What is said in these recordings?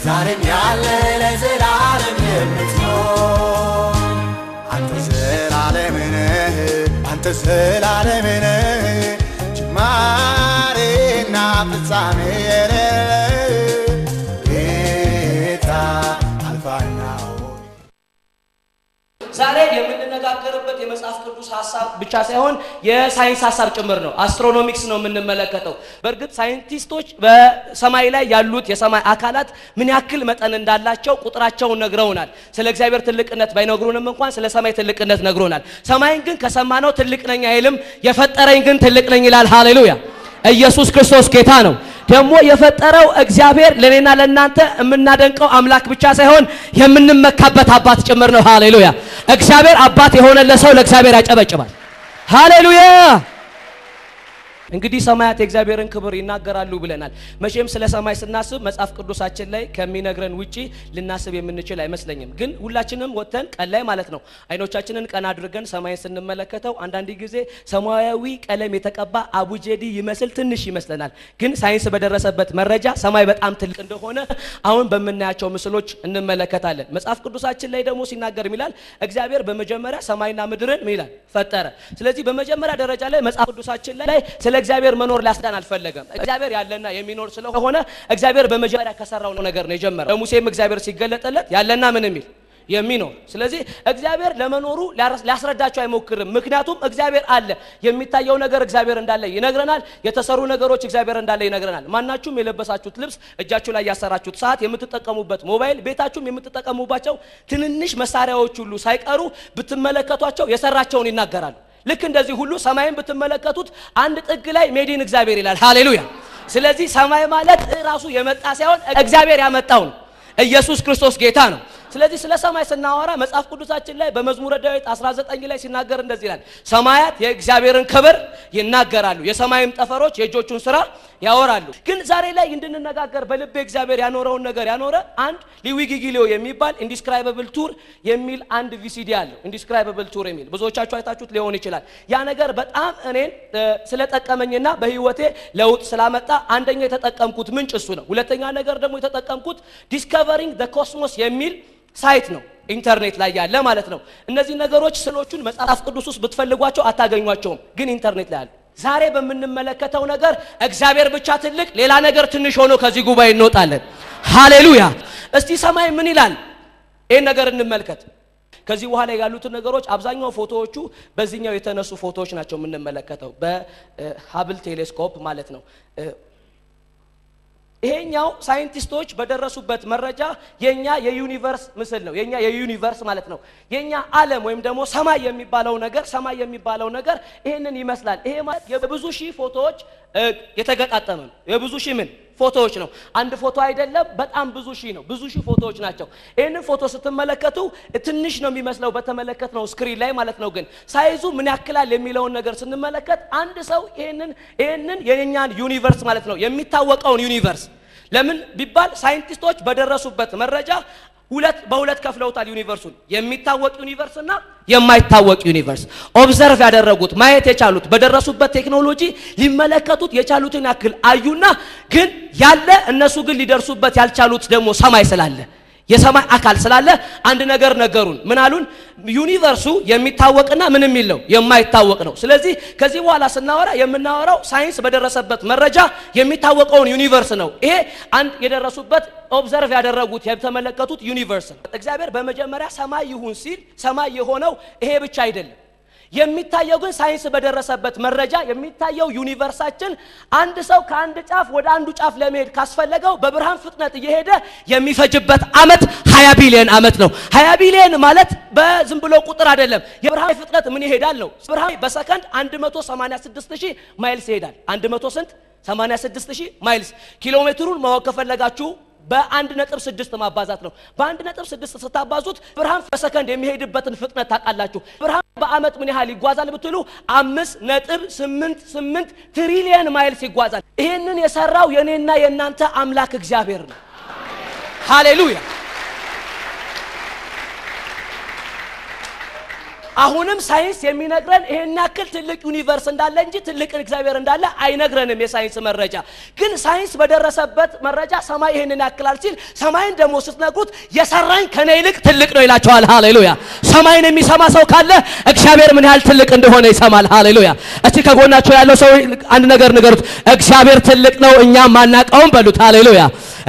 ዛሬም ያለ ለዘላለም የምትኖር አንተ ዘላለም ነህ፣ አንተ ዘላለም ነህ፣ ጅማሬና ፍጻሜ የሌለህ ጌታ አልፋና ዛሬ የምንነጋገርበት የመጽሐፍ ቅዱስ ሀሳብ ብቻ ሳይሆን የሳይንስ ሀሳብ ጭምር ነው። Astronomics ነው የምንመለከተው። በእርግጥ ሳይንቲስቶች በሰማይ ላይ ያሉት የሰማይ አካላት ምን ያክል መጠን እንዳላቸው ቁጥራቸውን ነግረውናል። ስለ እግዚአብሔር ትልቅነት ባይነግሩንም እንኳን ስለ ሰማይ ትልቅነት ነግሮናል። ሰማይን ግን ከሰማነው ትልቅ ነኝ አይልም፣ የፈጠረኝ ግን ትልቅ ነኝ ይላል። ሃሌሉያ! ኢየሱስ ክርስቶስ ጌታ ነው። ደግሞ የፈጠረው እግዚአብሔር ለኔና ለእናንተ የምናደንቀው አምላክ ብቻ ሳይሆን የምንመካበት አባት ጭምር ነው። ሃሌሉያ! እግዚአብሔር አባት የሆነለት ሰው ለእግዚአብሔር ያጨበጭባል። ሃሌሉያ! እንግዲህ ሰማያት የእግዚአብሔርን ክብር ይናገራሉ ብለናል። መቼም ስለ ሰማይ ስናስብ መጽሐፍ ቅዱሳችን ላይ ከሚነግረን ውጪ ልናስብ የምንችል አይመስለኝም። ግን ሁላችንም ወጥተን ቀን ላይ ማለት ነው አይኖቻችንን ቀና አድርገን ሰማይን ስንመለከተው አንዳንድ ጊዜ ሰማያዊ ቀለም የተቀባ አቡጀዲ ይመስል ትንሽ ይመስለናል። ግን ሳይንስ በደረሰበት መረጃ ሰማይ በጣም ትልቅ እንደሆነ አሁን በምናያቸው ምስሎች እንመለከታለን። መጽሐፍ ቅዱሳችን ላይ ደግሞ ሲናገር ይላል እግዚአብሔር በመጀመሪያ ሰማይና ምድርን ምን ይላል ፈጠረ። ስለዚህ በመጀመሪያ ደረጃ ላይ መጽሐፍ ቅዱሳችን ላይ ስለ እግዚአብሔር መኖር ሊያስዳን አልፈለገም። እግዚአብሔር ያለና የሚኖር ስለሆነ እግዚአብሔር በመጀመሪያ ከሰራው ነገር ነው የጀመረው። ለሙሴም እግዚአብሔር ሲገለጥለት ያለና ምን የሚል የሚኖር። ስለዚህ እግዚአብሔር ለመኖሩ ሊያስረዳቸው አይሞክርም። ምክንያቱም እግዚአብሔር አለ። የሚታየው ነገር እግዚአብሔር እንዳለ ይነግረናል። የተሰሩ ነገሮች እግዚአብሔር እንዳለ ይነግረናል። ማናችሁም የለበሳችሁት ልብስ፣ እጃችሁ ላይ ያሰራችሁት ሰዓት፣ የምትጠቀሙበት ሞባይል፣ ቤታችሁም የምትጠቀሙባቸው ትንንሽ መሳሪያዎች ሁሉ ሳይቀሩ ብትመለከቷቸው የሰራቸውን ይናገራሉ። ልክ እንደዚህ ሁሉ ሰማይን ብትመለከቱት አንድ ጥግ ላይ made in እግዚአብሔር ይላል። ሃሌሉያ! ስለዚህ ሰማይ ማለት ራሱ የመጣ ሳይሆን እግዚአብሔር ያመጣው ነው። ኢየሱስ ክርስቶስ ጌታ ነው። ስለዚህ ስለ ሰማይ ስናወራ መጽሐፍ ቅዱሳችን ላይ በመዝሙረ ዳዊት 19 ላይ ሲናገር እንደዚህ ይላል፣ ሰማያት የእግዚአብሔርን ክብር ይናገራሉ፣ የሰማይም ጠፈሮች የእጆቹን ስራ ያወራሉ። ግን ዛሬ ላይ እንድንነጋገር በልቤ እግዚአብሔር ያኖረውን ነገር ያኖረ አንድ ሉዊ ጊጊሊዮ የሚባል Indescribable Tour የሚል አንድ VCD አለው። Indescribable Tour የሚል ብዙዎቻችሁ አይታችሁት ሊሆን ይችላል። ያ ነገር በጣም እኔን ስለጠቀመኝና በህይወቴ ለውጥ ስላመጣ አንደኛ የተጠቀምኩት ምንጭ እሱ ነው። ሁለተኛ ነገር ደግሞ የተጠቀምኩት Discovering the Cosmos የሚል site ነው፣ ኢንተርኔት ላይ ያለ ማለት ነው። እነዚህ ነገሮች ስሎቹን መጽሐፍ ቅዱስ ውስጥ ብትፈልጓቸው አታገኟቸውም፣ ግን ኢንተርኔት ላይ አሉ። ዛሬ በምንመለከተው ነገር እግዚአብሔር ብቻ ትልቅ፣ ሌላ ነገር ትንሽ ሆኖ ከዚህ ጉባኤ እንወጣለን። ሃሌሉያ! እስቲ ሰማይ ምን ይላል? ይህን ነገር እንመልከት። ከዚህ በኋላ ያሉትን ነገሮች አብዛኛው ፎቶዎቹ በዚህኛው የተነሱ ፎቶዎች ናቸው የምንመለከተው በሀብል ቴሌስኮፕ ማለት ነው። ይሄኛው ሳይንቲስቶች በደረሱበት መረጃ የኛ የ universe ምስል ነው። የኛ የ universe ማለት ነው። የኛ ዓለም ወይም ደግሞ ሰማይ የሚባለው ነገር ሰማይ የሚባለው ነገር ይሄንን ይመስላል። ይሄ ማለት የብዙ ሺህ ፎቶዎች የተገጣጠመ ነው። የብዙ ሺህ ምን ፎቶዎች ነው። አንድ ፎቶ አይደለም፣ በጣም ብዙ ሺህ ነው። ብዙ ሺህ ፎቶዎች ናቸው። ይህንን ፎቶ ስትመለከቱ ትንሽ ነው የሚመስለው በተመለከትነው screen ላይ ማለት ነው። ግን size ኡ ምን ያክላል የሚለውን ነገር ስንመለከት አንድ ሰው ይሄንን የኛን universe ማለት ነው የሚታወቀውን universe ለምን ቢባል ሳይንቲስቶች በደረሱበት መረጃ ሁለት በሁለት ከፍለውታል universe ኡን፣ የሚታወቅ universe እና የማይታወቅ universe። Observe ያደረጉት ማየት የቻሉት በደረሱበት ቴክኖሎጂ ሊመለከቱት የቻሉትን ያክል አዩና ግን ያለ እነሱ ግን ሊደርሱበት ያልቻሉት ደግሞ ሰማይ ስላለ የሰማይ አካል ስላለ አንድ ነገር ነገሩን። ምን አሉን? Universe ኡ የሚታወቅና ምን የሚል ነው የማይታወቅ ነው። ስለዚህ ከዚህ በኋላ ስናወራ የምናወራው ሳይንስ በደረሰበት መረጃ የሚታወቀውን universe ነው። ይሄ አንድ የደረሱበት observe ያደረጉት የተመለከቱት universe ነው። እግዚአብሔር በመጀመሪያ ሰማይ ይሁን ሲል ሰማይ የሆነው ይሄ ብቻ አይደለም። የሚታየው ግን ሳይንስ በደረሰበት መረጃ የሚታየው universe ኣችን አንድ ሰው ከአንድ ጫፍ ወደ አንዱ ጫፍ ለመሄድ ካስፈለገው በብርሃን ፍጥነት እየሄደ የሚፈጅበት አመት 20 ቢሊዮን አመት ነው። 20 ቢሊዮን ማለት በዝም ብሎ ቁጥር አይደለም። የብርሃን ፍጥነት ምን ይሄዳል ነው። ብርሃን በሰከንድ 186000 miles ይሄዳል። 100 ስንት 86000 miles። ኪሎ ሜትሩን ማወቅ ከፈለጋችሁ በ1.6 ማባዛት ነው። በ1.6 ስታባዙት ብርሃን በሰከንድ የሚሄድበትን ፍጥነት ታውቃላችሁ። ብርሃን በአመት ምን ያህል ይጓዛል ብትሉ 5.88 ትሪሊየን miles ይጓዛል። ይሄንን የሰራው የኔና የእናንተ አምላክ እግዚአብሔር ነው። ሃሌሉያ! አሁንም ሳይንስ የሚነግረን ይሄን ያክል ትልቅ universe እንዳለ እንጂ ትልቅ እግዚአብሔር እንዳለ አይነግረንም። የሳይንስ መረጃ ግን ሳይንስ በደረሰበት መረጃ ሰማይ ይሄንን ያክላል ሲል ሰማይን ደግሞ ስትነግሩት የሰራኝ ከኔ ይልቅ ትልቅ ነው ይላቸዋል። ሃሌሉያ! ሰማይን የሚሰማ ሰው ካለ እግዚአብሔር ምን ያህል ትልቅ እንደሆነ ይሰማል። ሃሌሉያ! እስቲ ከጎናቸው ያለው ሰው አንድ ነገር ንገሩት። እግዚአብሔር ትልቅ ነው እኛም አናውቀውም በሉት። ሃሌሉያ!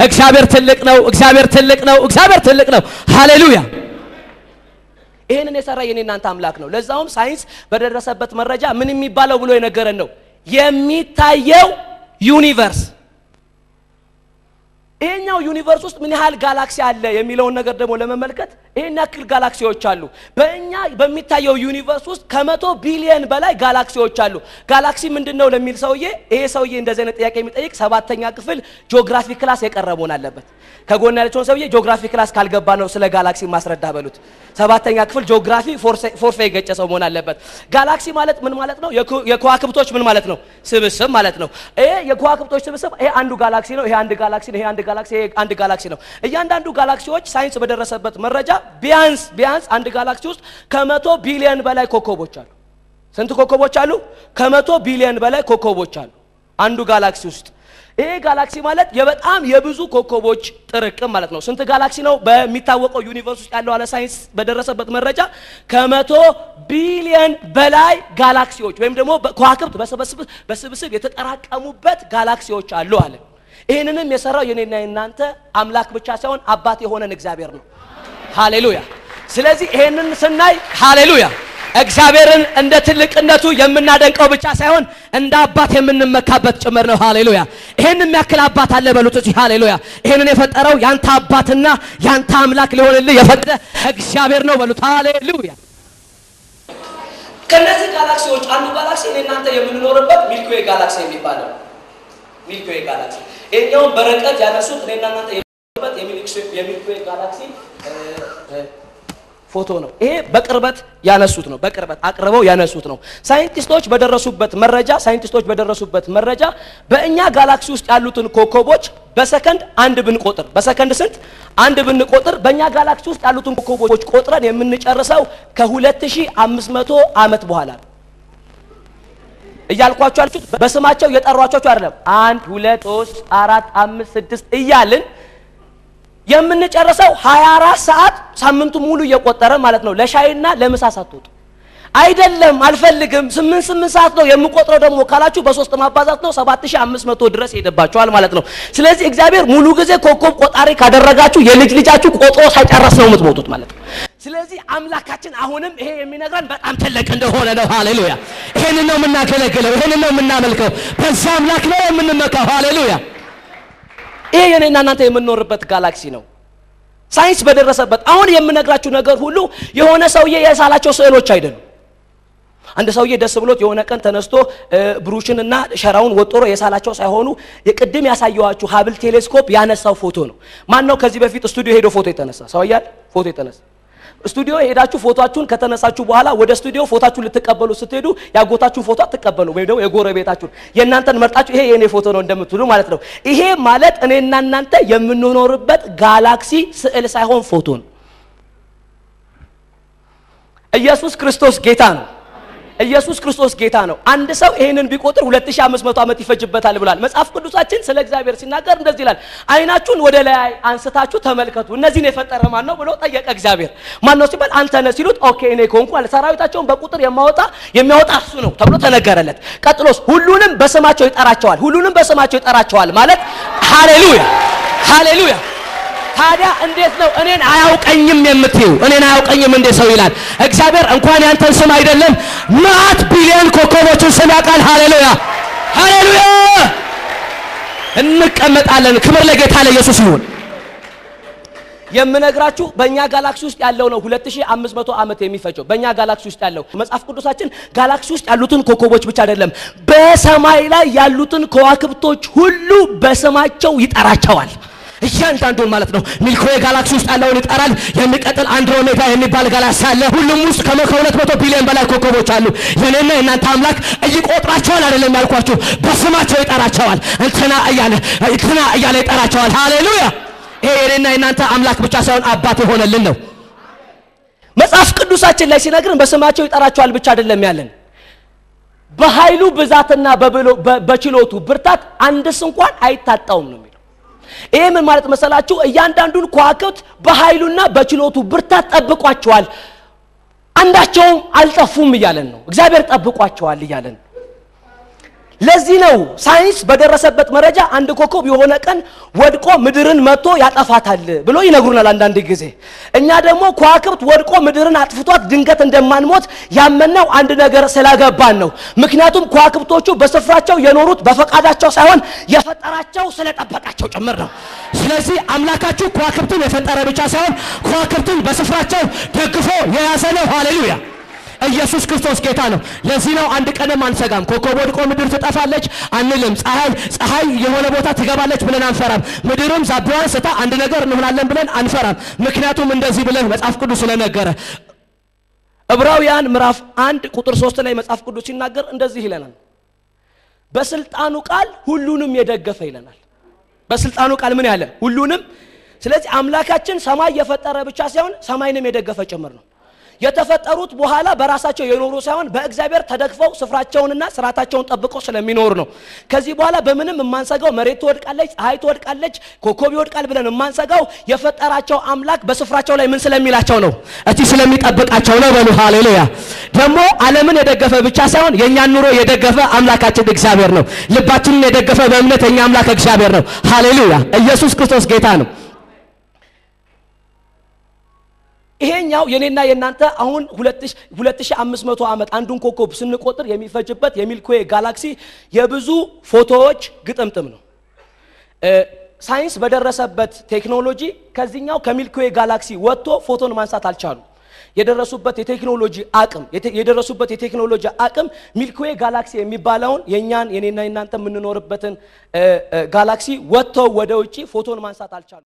እግዚአብሔር ትልቅ ነው። እግዚአብሔር ትልቅ ነው። እግዚአብሔር ትልቅ ነው። ሃሌሉያ! ይሄንን የሰራ የኔ እናንተ አምላክ ነው። ለዛውም ሳይንስ በደረሰበት መረጃ ምን የሚባለው ብሎ የነገረን ነው የሚታየው universe። ይሄኛው universe ውስጥ ምን ያህል ጋላክሲ አለ የሚለውን ነገር ደግሞ ለመመልከት ይሄን ያክል ጋላክሲዎች አሉ። በእኛ በሚታየው universe ውስጥ ከ100 ቢሊዮን በላይ ጋላክሲዎች አሉ። ጋላክሲ ምንድነው ለሚል ሰውዬ ይሄ ሰውዬ እንደዚህ አይነት ጥያቄ የሚጠይቅ 7ኛ ክፍል geography class የቀረ መሆን አለበት። ከጎን ያለችውን ሰውዬ geography class ካልገባ ነው ስለ ጋላክሲ ማስረዳ በሉት። 7ኛ ክፍል ጂኦግራፊ ፎርፌ የገጨ ሰው መሆን አለበት። ጋላክሲ ማለት ምን ማለት ነው? የከዋክብቶች ምን ማለት ነው? ስብስብ ማለት ነው። ይሄ የከዋክብቶች ስብስብ ይሄ አንዱ ጋላክሲ ነው። ይሄ አንድ ጋላክሲ ነው። ይሄ አንድ ጋላክሲ፣ ይሄ አንድ ጋላክሲ ነው። እያንዳንዱ ጋላክሲዎች ሳይንስ በደረሰበት መረጃ ቢያንስ ቢያንስ አንድ ጋላክሲ ውስጥ ከ100 ቢሊዮን በላይ ኮከቦች አሉ። ስንት ኮከቦች አሉ? ከ100 ቢሊዮን በላይ ኮከቦች አሉ አንዱ ጋላክሲ ውስጥ። ይሄ ጋላክሲ ማለት የበጣም የብዙ ኮከቦች ጥርቅም ማለት ነው። ስንት ጋላክሲ ነው በሚታወቀው universe ውስጥ ያለው አለ ሳይንስ በደረሰበት መረጃ ከ100 ቢሊዮን በላይ ጋላክሲዎች ወይም ደግሞ ከዋክብት በስብስብ የተጠራቀሙበት ጋላክሲዎች አሉ አለ። ይሄንንም የሰራው የኔና የናንተ አምላክ ብቻ ሳይሆን አባት የሆነን እግዚአብሔር ነው። ሃሌሉያ! ስለዚህ ይሄንን ስናይ ሃሌሉያ እግዚአብሔርን እንደ ትልቅነቱ የምናደንቀው ብቻ ሳይሆን እንደ አባት የምንመካበት ጭምር ነው። ሃሌሉያ! ይሄንን የሚያክል አባት አለ በሉት እስቲ ሃሌሉያ። ይሄንን የፈጠረው ያንተ አባትና ያንተ አምላክ ሊሆንልህ የፈቀደ እግዚአብሔር ነው በሉት ሃሌሉያ። ከነዚህ ጋላክሲዎች አንዱ ጋላክሲ እኔና እናንተ የምንኖርበት Milky Way galaxy የሚባለው Milky Way galaxy ይሄኛውን በረቀት ያነሱት እኔና እናንተ የምንኖርበት የ Milky Way galaxy ፎቶ ነው። ይሄ በቅርበት ያነሱት ነው። በቅርበት አቅርበው ያነሱት ነው። ሳይንቲስቶች በደረሱበት መረጃ በእኛ ጋላክሲ ውስጥ ያሉትን ኮከቦች በሰከንድ አንድ ብንቆጥር በሰከንድ ስንት አንድ ብንቆጥር በእኛ ጋላክሲ ውስጥ ያሉትን ኮከቦች ቆጥረን የምንጨርሰው ከ2500 ዓመት በኋላ ነው። እያልኳችሁ ያልኩት በስማቸው የጠሯቸው አይደለም። 1 2 3 4 5 6 እያልን የምንጨርሰው 24 ሰዓት ሳምንቱ ሙሉ እየቆጠረ ማለት ነው። ለሻይና ለምሳ ሳትወጡ አይደለም አልፈልግም 8 8 ሰዓት ነው የምቆጥረው ደግሞ ካላችሁ በ3 ማባዛት ነው 7500 ድረስ ሄደባችኋል ማለት ነው። ስለዚህ እግዚአብሔር ሙሉ ጊዜ ኮከብ ቆጣሪ ካደረጋችሁ የልጅ ልጃችሁ ቆጥሮ ሳይጨርስ ነው የምትሞቱት ማለት ነው። ስለዚህ አምላካችን አሁንም ይሄ የሚነግረን በጣም ትልቅ እንደሆነ ነው። ሃሌሉያ! ይሄንን ነው የምናገለግለው፣ ይሄንን ነው የምናመልከው፣ በዛ አምላክ ነው የምንመካው። ሃሌሉያ! ይሄ የኔና እናንተ የምንኖርበት ጋላክሲ ነው። ሳይንስ በደረሰበት አሁን የምነግራችሁ ነገር ሁሉ የሆነ ሰውዬ የሳላቸው ስዕሎች አይደሉም። አንድ ሰውዬ ደስ ብሎት የሆነ ቀን ተነስቶ ብሩሽንና ሸራውን ወጥሮ የሳላቸው ሳይሆኑ የቅድም ያሳየዋችሁ Hubble telescope ያነሳው ፎቶ ነው። ማን ነው ከዚህ በፊት ስቱዲዮ ሄዶ ፎቶ የተነሳ ሰው? ያል ፎቶ የተነሳ ስቱዲዮ ሄዳችሁ ፎቶአችሁን ከተነሳችሁ በኋላ ወደ ስቱዲዮ ፎቶአችሁን ልትቀበሉ ስትሄዱ ያጎታችሁን ፎቶ አትቀበሉ፣ ወይም ደግሞ የጎረቤታችሁን የእናንተን መርጣችሁ ይሄ የኔ ፎቶ ነው እንደምትሉ ማለት ነው። ይሄ ማለት እኔና እናንተ የምንኖርበት ጋላክሲ ስዕል ሳይሆን ፎቶ ነው። ኢየሱስ ክርስቶስ ጌታ ነው። ኢየሱስ ክርስቶስ ጌታ ነው። አንድ ሰው ይሄንን ቢቆጥር 2500 ዓመት ይፈጅበታል ብሏል። መጽሐፍ ቅዱሳችን ስለ እግዚአብሔር ሲናገር እንደዚህ ይላል፣ አይናችሁን ወደ ላይ አንስታችሁ ተመልከቱ፣ እነዚህን የፈጠረ ማን ነው ብሎ ጠየቀ እግዚአብሔር። ማን ነው ሲባል አንተ ነህ ሲሉት okay እኔ ከሆንኩ አለ። ሰራዊታቸውን በቁጥር የሚያወጣ እሱ ነው ተብሎ ተነገረለት። ቀጥሎስ ሁሉንም በስማቸው ይጠራቸዋል። ሁሉንም በስማቸው ይጠራቸዋል ማለት ሃሌሉያ ሃሌሉያ። ታዲያ እንዴት ነው እኔን አያውቀኝም የምትይው? እኔን አያውቀኝም እንዴ ሰው ይላል? እግዚአብሔር እንኳን ያንተን ስም አይደለም 100 ቢሊዮን ኮከቦችን ስም ያውቃል። ሃሌሉያ ሃሌሉያ። እንቀመጣለን። ክብር ለጌታ ለኢየሱስ ይሁን። የምነግራችሁ በእኛ ጋላክሲ ውስጥ ያለው ነው 2500 ዓመት የሚፈጀው በእኛ ጋላክሲ ውስጥ ያለው። መጽሐፍ ቅዱሳችን ጋላክሲ ውስጥ ያሉትን ኮከቦች ብቻ አይደለም በሰማይ ላይ ያሉትን ከዋክብቶች ሁሉ በስማቸው ይጠራቸዋል። እያንዳንዱን ማለት ነው። Milky Way galaxy ውስጥ ያለውን ይጠራል። የሚቀጥል አንድሮሜዳ የሚባል ጋላክሲ አለ። ሁሉም ውስጥ ከ200 ቢሊዮን በላይ ኮከቦች አሉ። የኔና የእናንተ አምላክ እይቆጥራቸዋል አይደለም ያልኳችሁ፣ በስማቸው ይጠራቸዋል። እንትና እያለ እንትና እያለ ይጠራቸዋል። ሃሌሉያ። ይሄ የኔና የእናንተ አምላክ ብቻ ሳይሆን አባት የሆነልን ነው። መጽሐፍ ቅዱሳችን ላይ ሲነግረን በስማቸው ይጠራቸዋል ብቻ አይደለም ያለን፣ በኃይሉ ብዛትና በችሎቱ ብርታት አንድስ እንኳን አይታጣውም ነው የሚለው። ይሄ ምን ማለት መሰላችሁ? እያንዳንዱን ከዋክብት በኃይሉና በችሎቱ ብርታት ጠብቋቸዋል፣ አንዳቸውም አልጠፉም እያለን ነው። እግዚአብሔር ጠብቋቸዋል እያለን ነው። ለዚህ ነው ሳይንስ በደረሰበት መረጃ አንድ ኮከብ የሆነ ቀን ወድቆ ምድርን መጥቶ ያጠፋታል ብሎ ይነግሩናል አንዳንድ ጊዜ። እኛ ደግሞ ከዋክብት ወድቆ ምድርን አጥፍቷት ድንገት እንደማንሞት ያመነው አንድ ነገር ስለገባን ነው። ምክንያቱም ከዋክብቶቹ በስፍራቸው የኖሩት በፈቃዳቸው ሳይሆን የፈጠራቸው ስለጠበቃቸው ጭምር ነው። ስለዚህ አምላካችሁ ከዋክብትን የፈጠረ ብቻ ሳይሆን ከዋክብትን በስፍራቸው ደግፎ የያዘ ነው። ሃሌሉያ! ኢየሱስ ክርስቶስ ጌታ ነው። ለዚህ ነው አንድ ቀንም አንሰጋም። ኮከብ ወድቆ ምድር ትጠፋለች አንልም። ፀሐይ የሆነ ቦታ ትገባለች ብለን አንፈራም። ምድርም ዛቢያዋን ስታ አንድ ነገር እንሆናለን ብለን አንፈራም። ምክንያቱም እንደዚህ ብለን መጽሐፍ ቅዱስ ስለነገረ። ዕብራውያን ምዕራፍ 1 ቁጥር 3 ላይ መጽሐፍ ቅዱስ ሲናገር እንደዚህ ይለናል። በስልጣኑ ቃል ሁሉንም የደገፈ ይለናል። በስልጣኑ ቃል ምን ያለ? ሁሉንም። ስለዚህ አምላካችን ሰማይ የፈጠረ ብቻ ሳይሆን ሰማይንም የደገፈ ጭምር ነው። የተፈጠሩት በኋላ በራሳቸው የኖሩ ሳይሆን በእግዚአብሔር ተደግፈው ስፍራቸውንና ስርዓታቸውን ጠብቀው ስለሚኖሩ ነው። ከዚህ በኋላ በምንም የማንሰጋው መሬት ትወድቃለች፣ ፀሐይ ትወድቃለች፣ ኮከብ ይወድቃል ብለን የማንሰጋው የፈጠራቸው አምላክ በስፍራቸው ላይ ምን ስለሚላቸው ነው? እቲ ስለሚጠብቃቸው ነው። በሉ ሃሌሉያ። ደግሞ ዓለምን የደገፈ ብቻ ሳይሆን የኛን ኑሮ የደገፈ አምላካችን እግዚአብሔር ነው። ልባችንን የደገፈ በእምነት የኛ አምላክ እግዚአብሔር ነው። ሃሌሉያ። ኢየሱስ ክርስቶስ ጌታ ነው። ይሄኛው የኔና የናንተ አሁን 2500 ዓመት አንዱን ኮከብ ስንቆጥር የሚፈጅበት የ Milky Way galaxy የብዙ ፎቶዎች ግጥምጥም ነው። ሳይንስ በደረሰበት ቴክኖሎጂ ከዚህኛው ከ Milky Way galaxy ወጥቶ ፎቶን ማንሳት አልቻሉም። የደረሱበት የቴክኖሎጂ አቅም Milky Way galaxy የሚባለውን የኛን የኔና የናንተ የምንኖርበትን ጋላክሲ ወጥቶ ወደ ውጪ ፎቶን ማንሳት አልቻሉም።